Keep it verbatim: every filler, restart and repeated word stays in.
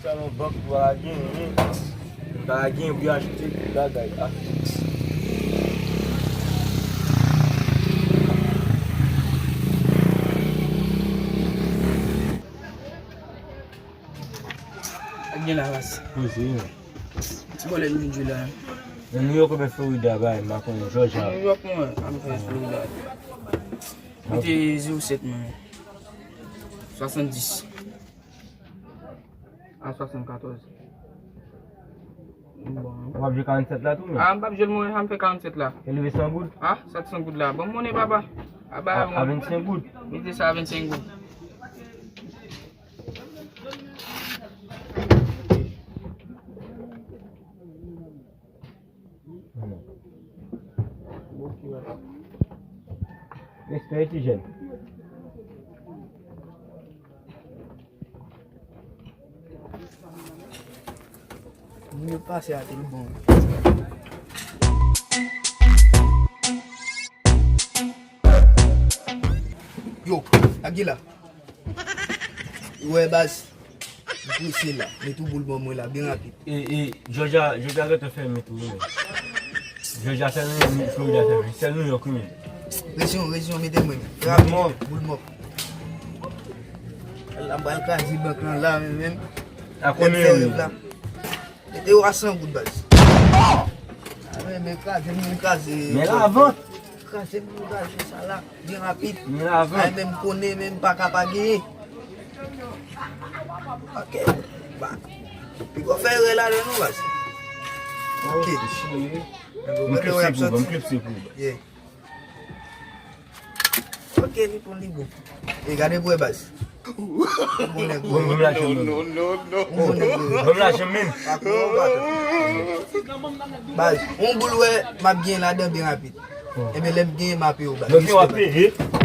Sa nan bank, m pa ka genyen. M pa ka genyen pou achte tout bagay. Ah. Ak gen la ras. Poze, men. Ti bòlèt nou di la. Men nou yo konbyen Florida bay, m pa konnen, Georgia. New York, mwen, a m fè Florida. Mete zewo sèt, mwen. Swasanndis. A swasannkatòz. Bon. Ou p ap jwe karannsèt la tou, men? A, m p ap jwe l, mwen, sa m fè karannsèt la. E leve san goud? A, sèt san goud la. Bon, monnen, papa. A, ba, a, a vennsenk goud. Mete sa a vennsenk goud. Respè, ti jèn. Moun yo pase a te bon. Yo, Aguila. Ou wè baz, m prese la. Met yon boul ban mwen la, byen rapid. E, e, Georgia, Georgia gentan fè met ou, wi. Georgia sèl New York, Florida fè met. Sèl New York, wi, men. Presyon, presyon, mete mwen. Rapid, boul mòp. Boul mòp. La, m pral kraze bank lan la, men, men. A konbyen yo ye? Mete yo a san goud, baz. A, men, men kraze, men kraze. Men la, avan. Kraze, men kraze, sa la. Byen rapid. Men avan. Ay, men m konnen, men m pa ka pa genyen. Ok. Ba. Piga w fè erè ladan non, baz. Ok. M klipse pou ou, m klipse pou ou. Yeah. Ok, li bon, li bon. E gade pou wè, baz. Bon nèg, bon nèg. Bon, bon, lage m. Bon nèg, bon nèg. Bon, lage m, men. Pa kou, pa tou. Baz, yon boul wè, m ap gen ladan byen rapid. Enben, lè m genyen, m ap peye w, baz. Respè, baz.